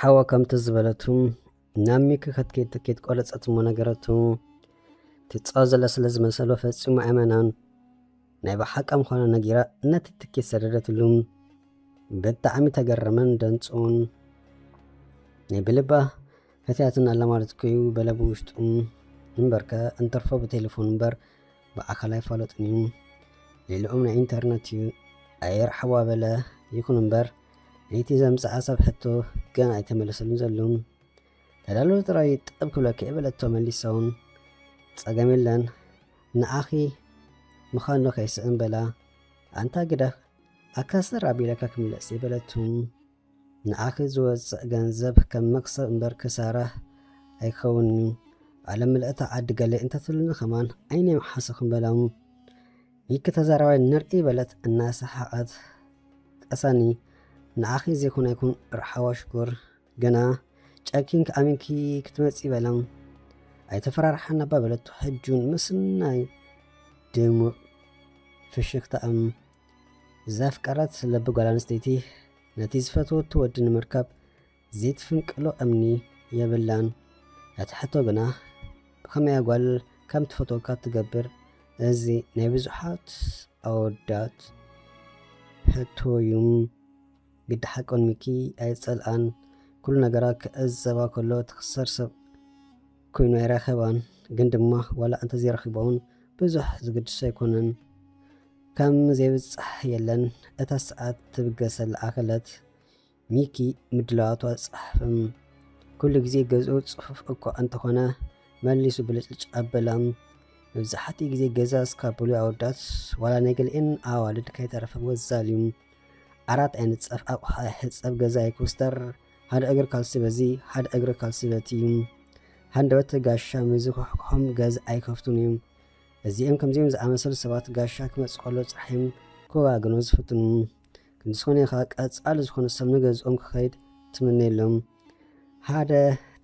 ሓዋ ከምቲ ዝበለቱ ናብ ሚኪ ክትከይድ ትኬት ቆረጸት እሞ ነገረቱ። ትጻወት ዘላ ስለ ዝመሰሎ ፈጺሙ ኣየመናን። ናይ ብሓቃ ምዃኑ ነጊራ ነቲ ትኬት ሰደደትሉ። ብጣዕሚ ተገረመን ደንጽኡን። ናይ ብልባ ፈትያትን ኣላ ማለት እኮ እዩ በለ ብውሽጡ። እምበርከ እንተርፎ ብቴሌፎን እምበር ብኣካል ኣይፋለጡን እዩ። ሌልኦም ናይ ኢንተርነት እዩ። ኣየር ሓዋ በለ። ይኹን እምበር ነይቲ ዘምጽኣ ሰብ ሕቶ ገና ኣይተመለሰሉን ዘሎ። ተዳለወ ጥራይ ጠብ ክብለኪ እየ በለቶ መሊሳ እውን። ጸገም የለን፣ ንኣኺ ምዃን ዶ ከይስእን በላ። ኣንታ ግደፍ፣ ኣካስር ኣቢለካ ክምለስ እየ በለቱ። ንኣኺ ዝወጽእ ገንዘብ ከም መክሰብ እምበር ክሳራ ኣይከውንን እዩ። ዓለም ምልእታ ዓዲ ገለ እንተትብልኒ ከማን ዓይነይ ምሓሰኹም በላ። ሚኪ ተዛራባይ ንርኢ በለት እናሰሓቐት። ቀሳኒ፣ ንኣኺ ዘይኮነ ኣይኮን ርሓዋ ሽኮር፣ ግና ጨኪንኪ ኣሚንኪ ክትመጺ በላ። ኣይተፈራርሓና እባ በለቶ ሕጁን ምስናይ ድሙቕ ፍሽኽታኣም። ዘፍቀረት ለቢ ጓል ኣንስተይቲ ነቲ ዝፈትወቱ ወዲ ንምርካብ ዘይትፍንቅሎ እምኒ የብላን። እቲ ሕቶ ግና ብኸመያ ጓል ከም ትፈትወካ ትገብር? እዚ ናይ ብዙሓት ኣወዳት ሕቶ እዩ። ግዲ ሓቆን ሚኪ ኣይጸልኣን። ኩሉ ነገራ ክዕዘባ ከሎ ትኽሰር ሰብ ኮይኑ ኣይረኸባን። ግን ድማ ዋላ እንተዘይረኺባ እውን ብዙሕ ዝግድሶ ኣይኮነን። ከም ዘይብጻሕ የለን። እታ ሰዓት ትብገሰላ ኣኸለት። ሚኪ ምድላዋቱ ኣጻሕፍም። ኩሉ ግዜ ገዝኡ ጽፉፍ እኳ እንተኾነ መሊሱ ብልጭልጭ ኣበላም። መብዛሕትኡ ግዜ ገዛ እስካቡሉ ኣወዳት ዋላ ናይ ገሊኤን ኣዋልድ ከይተረፈ ወዛል እዩ። ዓራት ኣይንጸፍ፣ ኣቑሑ ኣይሕጸብ፣ ገዛ ኣይኩስተር፣ ሓደ እግሪ ካልሲ በዚ፣ ሓደ እግሪ ካልሲ በቲ እዩ። ሃንደበት ጋሻ ምዝኩሕኩሖም ገዛ ኣይከፍቱን እዮም። እዚኦም ከምዚኦም ዝኣመሰሉ ሰባት ጋሻ ክመጽእ ከሎ ጽራሕ እዮም ክዋግኑ ዝፍትኑ። ክንዲ ዝኾነ ኢኻ ቀጻሊ ዝኾነ ሰብ ንገዝኦም ክኸይድ ትምነየሎም። ሓደ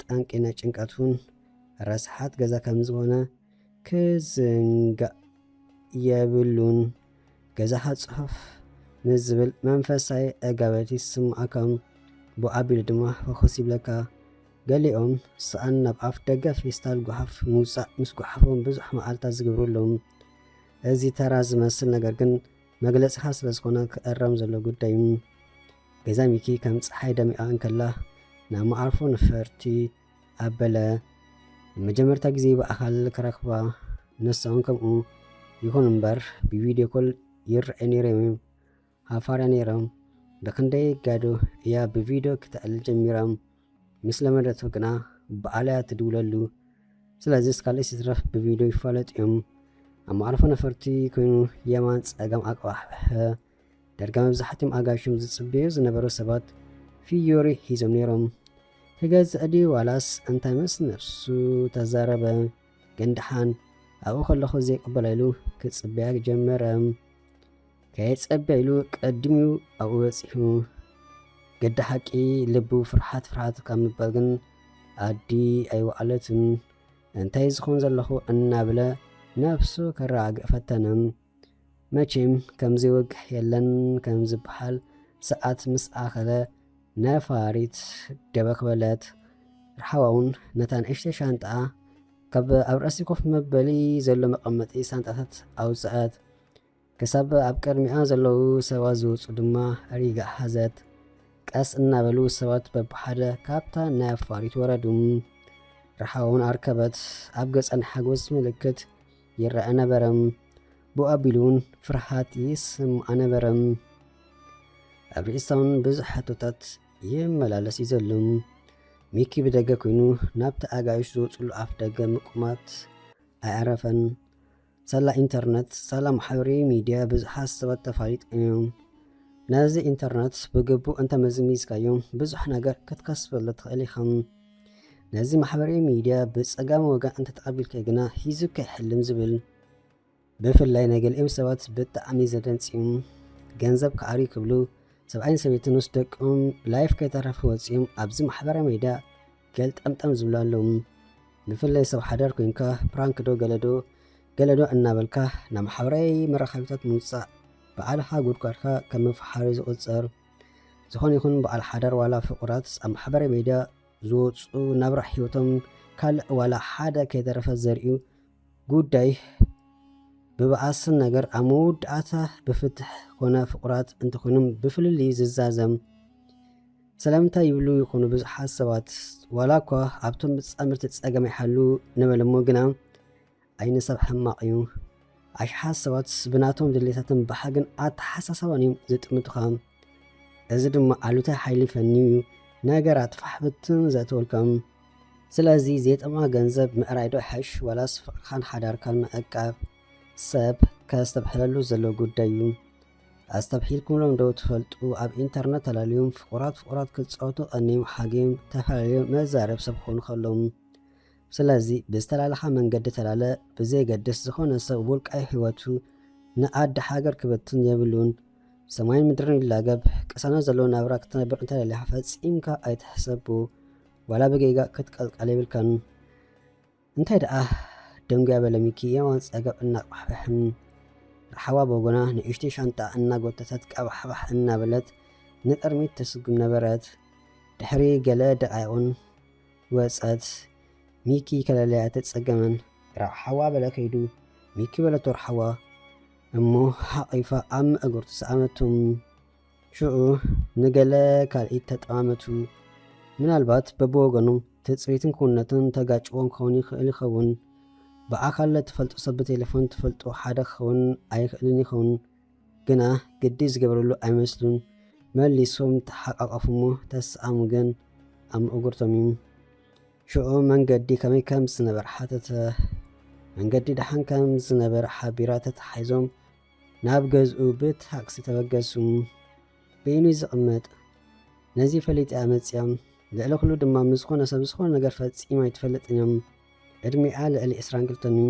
ጠንቂ ናይ ጭንቀት እውን ረስሓት ገዛ ከም ዝኾነ ክዝንጋእ የብሉን። ገዛኻ ጽሑፍ ምስ ዝብል መንፈሳዊ ዕጋበት ይስምዓካ። ብኣቢሉ ድማ ፈኾስ ይብለካ። ገሊኦም ሰኣን ናብ ኣፍ ደገ ፌስታል ጓሓፍ ምውጻእ ምስ ጓሓፎም ብዙሕ መዓልታት ዝገብሩ ኣለዉ። እዚ ተራ ዝመስል ነገር ግን መግለጺኻ ስለ ዝኾነ ክእረም ዘሎ ጉዳይ እዩ። ገዛ ሚኪ ከም ጸሓይ ደሚቓ እንከላ ናብ መዓርፎ ነፈርቲ ኣበለ። ንመጀመርታ ግዜ ብኣኻል ክረኽባ ንሳውን ከምኡ። ይኹን እምበር ብቪድዮ ኮል ይረኣዩ ነይሮም እዮም። ሃፋርያ ነይሮም። ብኽንደይ ጋዶ እያ ብቪድዮ ክተዕልል ጀሚራ። ምስ ለመደቶ ግና በዓላ እያ ትድውለሉ። ስለዚስ ካልእስ ይትረፍ ብቪድዮ ይፋለጡ እዮም። ኣብ መዕርፎ ነፈርቲ ኮይኑ የማን ጸጋም ኣቅባሕብሐ። ዳርጋ መብዛሕትኦም ኣጋይሾም ዝጽበዩ ዝነበሩ ሰባት ፊዮሪ ሒዞም ነይሮም። ክገዝእ ድዩ ዋላስ እንታይ ምስ ነፍሱ ተዛረበ። ግን ደሓን ኣብኡ ከለኹ ዘይቅበላ ኢሉ ክጽበያ ጀመረ። ከየጸበ ኢሉ ቀዲሙ ኣብኡ በጺሑ። ገዲ ሓቂ ልቡ ፍርሓት ፍርሓት ካብ ምባል ግን ኣዲ ኣይወዓለትን። እንታይ ዝኸውን ዘለኹ እናበለ ነፍሱ ከረጋግእ ፈተነ። መቼም ከም ዘይወግሕ የለን ከም ዝበሃል ሰዓት ምስ ኣኸለ ነፋሪት ደበክ በለት። ርሓዋ እውን ነታ ንእሽተይ ሻንጣኣ ካብ ኣብ ርእሲ ኮፍ መበሊ ዘሎ መቐመጢ ሳንጣታት ኣውጽኣት። ክሳብ ኣብ ቅድሚኣ ዘለዉ ሰባት ዝወጹ ድማ ሪጋ ሓዘት። ቀስ እናበሉ ሰባት በብሓደ ካብታ ነፋሪት ወረዱ። ርሓውን ኣርከበት ኣብ ገጻ ናይ ሓጎስ ምልክት ይረኣ ነበረ። ብኡ ኣቢሉ እውን ፍርሃት ይስምዓ ነበረ። ኣብ ርእሳ እውን ብዙሕ ሕቶታት ይመላለስ እዩ ዘሎ። ሚኪ ብደገ ኮይኑ ናብቲ ኣጋይሽ ዝወጽሉ ኣፍ ደገ ምቁማት ኣይኣረፈን። ሳላ ኢንተርነት፣ ሳላ ማሕበራዊ ሚድያ ብዙሓት ሰባት ተፋሊጦም እዮም። ነዚ ኢንተርነት ብግቡእ እንተመዝሚዝካዮ ብዙሕ ነገር ክትከስበሉ ትኽእል ኢኻ። ነዚ ማሕበራዊ ሚድያ ብጸጋም ወገን እንተተቐቢልካዮ ግና ሒዙካ ይሕልም ዝብል። ብፍላይ ናይ ገሊኦም ሰባት ብጣዕሚ ዘደንጽ እዩ። ገንዘብ ክኣርዩ ክብሉ ሰብኣይን ሰበይትን ምስ ደቆም ላይፍ ከይተረፈ ወጺኦም ኣብዚ ማሕበራዊ ሚድያ ገልጠምጠም ዝብሉ ኣለዉ። ብፍላይ ሰብ ሓዳር ኮይንካ ፕራንክ ዶ ገለ ዶ ገለ ዶ እናበልካ ናብ ማሕበራዊ መራኸቢታት ምውጻእ ባዕልኻ ጉድጓድካ ከም መፍሓሪ ዝቑጸር። ዝኾነ ይኹን በዓል ሓዳር ዋላ ፍቑራት ኣብ ማሕበራዊ ሜድያ ዝወፁ ናብራ ህይወቶም ካልእ ዋላ ሓደ ከይተረፈ ዘርእዩ ጉዳይ ብበኣስን ነገር ኣብ መወዳእታ ብፍትሕ ኮነ ፍቑራት እንተኾይኖም ብፍልልይ ዝዛዘም። ስለምንታይ ይብሉ ይኾኑ ብዙሓት ሰባት፣ ዋላ እኳ ኣብቶም ብጻምርቲ ጸገም ይሓሉ ንበል እሞ ግና፣ ዓይኒ ሰብ ሕማቕ እዩ። ኣሽሓት ሰባት ብናቶም ድሌታትን ባህግን ኣተሓሳሰባን እዮም ዝጥምቱኻ። እዚ ድማ ኣሉታዊ ሓይሊ ፈንዩ ነገራት ፋሕ ብትን ዘእተወልካ። ስለዚ ዘይጠማ ገንዘብ ምእራይ ዶ ይሓሽ ዋላስ ፍቕርኻን ሓዳርካን ምዕቃብ? ሰብ ከስተብሕለሉ ዘለዎ ጉዳይ እዩ። ኣስተብሒልኩምሎም ዶ ትፈልጡ? ኣብ ኢንተርነት ተላልዮም ፍቑራት ፍቑራት ክጻወቱ ቀንዮም ሓግዮም ተፈላለዮም መዛረብ ሰብ ክኾኑ ከለዉ። ስለዚ ብዝተላለኻ መንገዲ ተላለ ብዘየገድስ ዝኾነ ሰብ ውልቃዊ ህይወቱ ንኣዲ ሃገር ክበትን የብሉን። ሰማይን ምድርን ይላገብ፣ ቅሳነት ዘለዎ ናብራ ክትነብር እንተደሊኻ ፈጺምካ ኣይትሕሰቡ። ዋላ ብጌጋ ክትቀልቀል የብልካን። እንታይ ደኣ ደንጉያ በለ ሚኪ የማን ጸጋም እናቋሕበሕም። ራሓዋ ብወገና ንእሽተይ ሻንጣ እናጎተተት ቀባሕባሕ እናበለት ንቕድሚት ትስጉም ነበረት። ድሕሪ ገለ ደቓይቑን ወጸት። ሚኪ ከለለያ ተጸገመን። ራሓዋ በለ ከይዱ። ሚኪ በለቶ ራሓዋ እሞ ሓቒፋ ኣብ መእገርቱ ሰኣመቱ። ሽዑ ንገለ ካልኢት ተጠማመቱ። ምናልባት በብወገኖም ትጽቢትን ክውንነትን ተጋጭዎም ክኸውን ይኽእል ይኸውን። ብኣካል ትፈልጦ ሰብ ብቴሌፎን ትፈልጦ ሓደ ክኸውን ኣይኽእልን ይኸውን። ግና ግዲ ዝገበረሉ ኣይመስሉን። መሊሶም ተሓቃቐፉ እሞ ተሰኣሙ ግን ኣብ መእገርቶም እዩ። ሽዑ መንገዲ ከመይ ከም ዝነበረ ሓተተ። መንገዲ ደሓን ከም ዝነበረ ሓቢራ ተተሓሒዞም ናብ ገዝኡ ብታክሲ ተበገሱ። በይኑ ዝቕመጥ ነዚ ፈሊጢ እያ መጺኣ። ልዕሊ ኩሉ ድማ ምስ ዝኾነ ሰብ ዝኾነ ነገር ፈጺማ ኣይትፈልጥን እያ። ዕድሚኣ ልዕሊ ዕስራን ክልተን እዩ።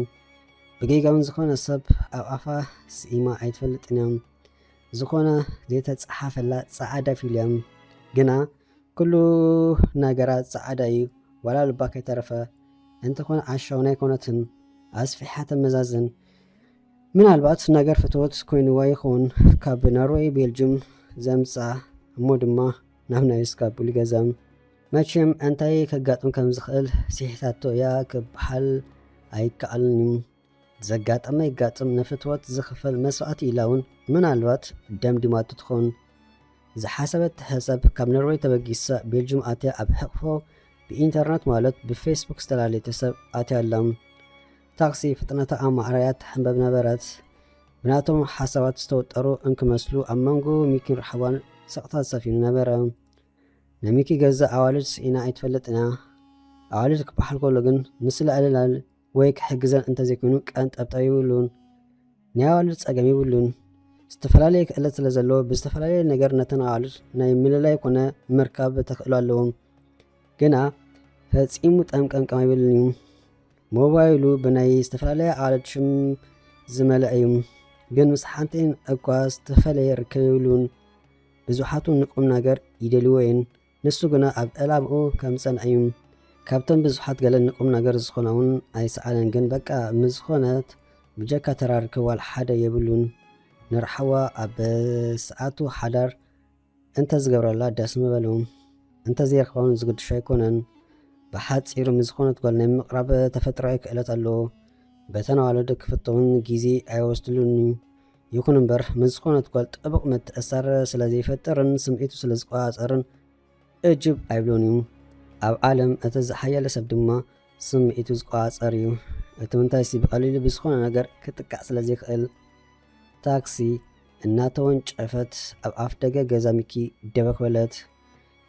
ብጌጋ እውን ዝኾነ ሰብ ኣብ ኣፋ ስኢማ ኣይትፈልጥን እያ። ዝኾነ ዘይተጻሓፈላ ጻዕዳ ፊልም ግና ኩሉ ነገራ ጻዕዳ እዩ፣ ዋላ ልባ ከይተረፈ። እንተኾነ ዓሻ እውን ኣይኮነትን፣ ኣስፊሓ ተመዛዝን። ምናልባት ነገር ፍትወት ኮይንዋ ይኸውን፣ ካብ ኖርወይ ቤልጅም ዘምጻ እሞ ድማ ናብ ናይ እስካቡል ገዛ። መቸም እንታይ ከጋጥም ከም ዝኽእል ስሒታቶ እያ ክበሃል ኣይከኣልን እዩ። ዘጋጠመ ይጋጥም፣ ንፍትወት ዝኽፈል መስዋእቲ ኢላ እውን ምናልባት ደምዲማቶ ትኸውን። ዝሓሰበት ትሕሰብ፣ ካብ ኖርወይ ተበጊሳ ቤልጅም ኣትያ ኣብ ሕቕፎ ብኢንተርነት ማለት ብፌስቡክ ዝተላለየቶ ሰብ ኣትያ ኣላ። ታክሲ ፍጥነታ ኣማዕራያ ትሕንበብ ነበረት። ብናቶም ሓሳባት ዝተወጠሩ እንክመስሉ ኣብ መንጎ ሚኪን ራሕዋን ስቕታ ሰፊኑ ነበረ። ናይ ሚኪ ገዛ ኣዋልድ ስኢና ኣይትፈልጥን እያ። ኣዋልድ ክበሃል ከሎ ግን ምስላ ዕልላል ወይ ክሕግዘን እንተዘይኮይኑ ቀንጠብጠብ ይብሉን። ናይ ኣዋልድ ጸገም ይብሉን። ዝተፈላለየ ክእለት ስለ ዘለዎ ብዝተፈላለየ ነገር ነተን ኣዋልድ ናይ ምልላይ ኮነ ምርካብ ተኽእሎ ኣለዎም። ግና ፈጺሙ ጠምቀምቀም ኣይብልን እዩ። ሞባይሉ ብናይ ዝተፈላለያ ኣዋልድ ሽም ዝመልአ እዩ። ግን ምስ ሓንቲኤን እኳ ዝተፈለየ ርክብ የብሉን። ብዙሓቱ ንቁም ነገር ይደልይዎ እየን። ንሱ ግና ኣብ ዕላምኡ ከም ዝጸንዐ እዩ። ካብተን ብዙሓት ገለ ንቁም ነገር ዝኾና እውን ኣይሰኣለን። ግን በቃ ምስ ዝኾነት ብጀካ ተራ ርክብ ዋላ ሓደ የብሉን። ንራሓዋ ኣብ ሰዓቱ ሓዳር እንተ ዝገብረላ ደስ ምበሉ። እንተ ዘይረኽባውን ዝግድሾ ኣይኮነን። ብሓጺሩ ምስ ዝኾነት ጓል ናይ ምቕራብ ተፈጥሮኣዊ ክእለት ኣለዎ። በተን ኣዋልድ ክፍተውን ግዜ ኣይወስድሉን እዩ። ይኹን እምበር ምስ ዝኾነት ጓል ጥቡቕ ምትእስሳር ስለ ዘይፈጥርን ስምዒቱ ስለ ዝቆጻጸርን እጅብ ኣይብሎን እዩ። ኣብ ዓለም እቲ ዝሓየለ ሰብ ድማ ስምዒቱ ዝቆጻጸር እዩ። እቲ ምንታይሲ ብቐሊሉ ብዝኾነ ነገር ክጥቃዕ ስለ ዘይኽእል። ታክሲ እናተወንጨፈት ኣብ ኣፍ ደገ ገዛ ሚኪ ደበኽ በለት።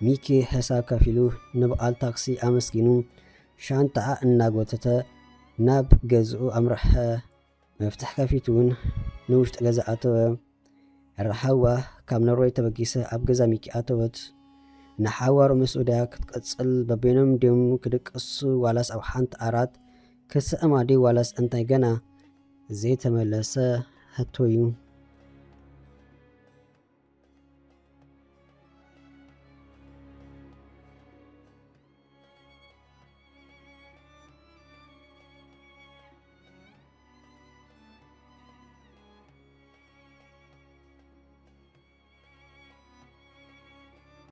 ሚኪ ሕሳብ ከፊሉ ንበዓል ታክሲ ኣመስጊኑ ሻንጣኣ እናጎተተ ናብ ገዝኡ ኣምርሐ። መፍትሕ ከፊቱ እውን ንውሽጢ ገዛ ኣተወ። ራሓዋ ካብ ኖርወይ ተበጊሰ ኣብ ገዛ ሚኪ ኣተወት። ንሓዋሩ ምስ ኡዳያ ክትቅጽል በበይኖም ድዮም ክድቅሱ ዋላስ ኣብ ሓንቲ ኣራት ክስዕማ ድዩ ዋላስ እንታይ ገና ዘይተመለሰ ሕቶ እዩ።